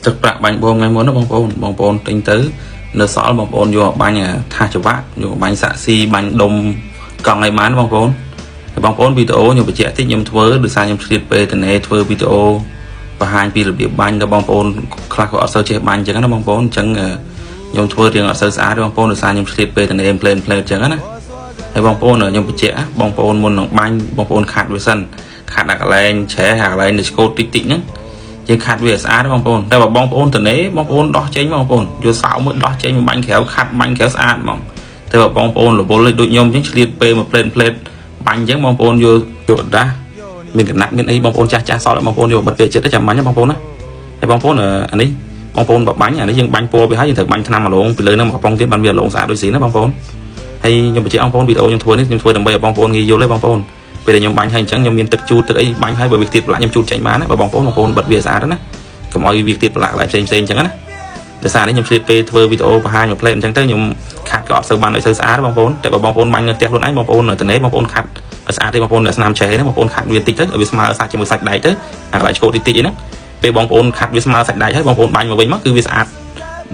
ទឹកប្រាក់បាញ់បងថ្ងៃមុនណាបងប្អូនបងប្អូនទិញទៅនៅសល់បងប្អូនយកបាញ់ថាសចវៈយកបាញ់សាក់ស៊ីបាញ់ដុំកង់ឲ្យបានបងប្អូនហើយបងប្អូនវីដេអូខ្ញុំបញ្ជាក់តិចខ្ញុំធ្វើដោយសារខ្ញុំឆ្លៀតពេលតនេធ្វើវីដេអូបង្ហាញពីរបៀបបាញ់ដល់បងប្អូនខ្លះក៏អត់សូវចេះបាញ់អញ្ចឹងណាបងប្អូនអញ្ចឹងខ្ញុំធ្វើរៀងអត់សូវស្អាតទេបងប្អូនដោយសារខ្ញុំឆ្លៀតពេលតនេផ្លេនផ្លេនអញ្ចឹងណាហើយបងប្អូនខ្ញុំបញ្ជាក់បងប្អូនមុននឹងបាញ់បងប្អូនខាត់វាសិនខាត់អាកន្លែងច្រេះអាកន្លែងនៅឆ្កូតតិចតិចហ្នឹង យើងខាត់វាស្អាតបងប្អូនតែបើបងប្អូនតនេបងប្អូនដោះចេញបងប្អូនយកសោមួយដោះចេញមកបាញ់ក្រៅខាត់បាញ់ក្រៅស្អាតហ្មងតែបើបងប្អូនរវល់ដូចខ្ញុំអញ្ចឹងឆ្លៀតពេលមកផ្លេតផ្លេតបាញ់អញ្ចឹងបងប្អូនយកយកដាស់មានកណាត់មានអីបងប្អូនចាស់ចាស់សល់បងប្អូនយកបិទវាចិត្តចាំបាញ់បងប្អូនណាហើយបងប្អូនអានេះបងប្អូនបើបាញ់អានេះយើងបាញ់ពណ៌វាហើយយើងត្រូវបាញ់ថ្នាំអាឡងពីលើហ្នឹងមកកំប៉ុងទៀតបានវាអាឡងស្អាតដូចស៊ីណាបងប្អូនហើយខ្ញុំបញ្ជាក់បងប្អូនវីដេអូខ្ញុំធ្វើនេះខ្ញុំធ្វើដើម្បីឲ្យបងប្អូនងាយយល់ទេបងប្អូនពេលដែលខ្ញុំបាញ់ហើយអញ្ចឹងខ្ញុំមានទឹកជូតទឹកអីបាញ់ហើយបើវាទៀតប្រឡាក់ខ្ញុំជូតចេញបានណាបើបងប្អូនបងប្អូនបិទវាស្អាតណាកុំឲ្យវាទៀតប្រឡាក់កន្លែងផ្សេងផ្សេងអញ្ចឹងណាដោយសារនេះខ្ញុំឆ្លៀតពេលធ្វើវីដេអូបង្ហាញមួយផ្លេតអញ្ចឹងទៅខ្ញុំខាត់ក៏អត់សូវបានឲ្យសូវស្អាតបងប្អូនតែបើបងប្អូនបាញ់នៅផ្ទះខ្លួនឯងបងប្អូននៅតនេបងប្អូនខាត់ឲ្យស្អាតទេបងប្អូនអ្នកស្នាមឆេហ្នឹងបងប្អូនខាត់វាតិចទៅឲ្យវាស្មើសាច់ជាមួយសាច់ដែកទៅអាកន្លែងឆ្កូតតិចតិចអីហ្នឹងពេលបងប្អូនខាត់វាស្មើសាច់ដែកហើយបងប្អូនបាញ់មកវិញមកគឺវាស្អាត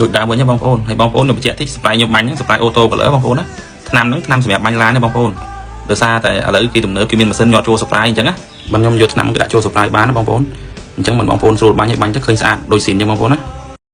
ដូចដើមវិញបងប្អូនហើយបងប្អូនខ្ញុំបញ្ជាក់តិច spray ខ្ញុំបាញ់ហ្នឹង spray auto color បងប្អូនណាថ្នាំហ្នឹងថ្នាំសម្រាប់បាញ់ឡានទេបងប្អូនដោយសារតែឥឡូវគេទំនើបគេមានម៉ាស៊ីនញាត់ចូល spray អញ្ចឹងណាបើខ្ញុំយកថ្នាំគេដាក់ចូល spray បានណាបងប្អូនអញ្ចឹងមិនបងប្អូនស្រួលបាញ់ឲ្យបាញ់ទៅឃើញស្អាតដូចស៊ីនអញ្ចឹងបងប្អូនណា។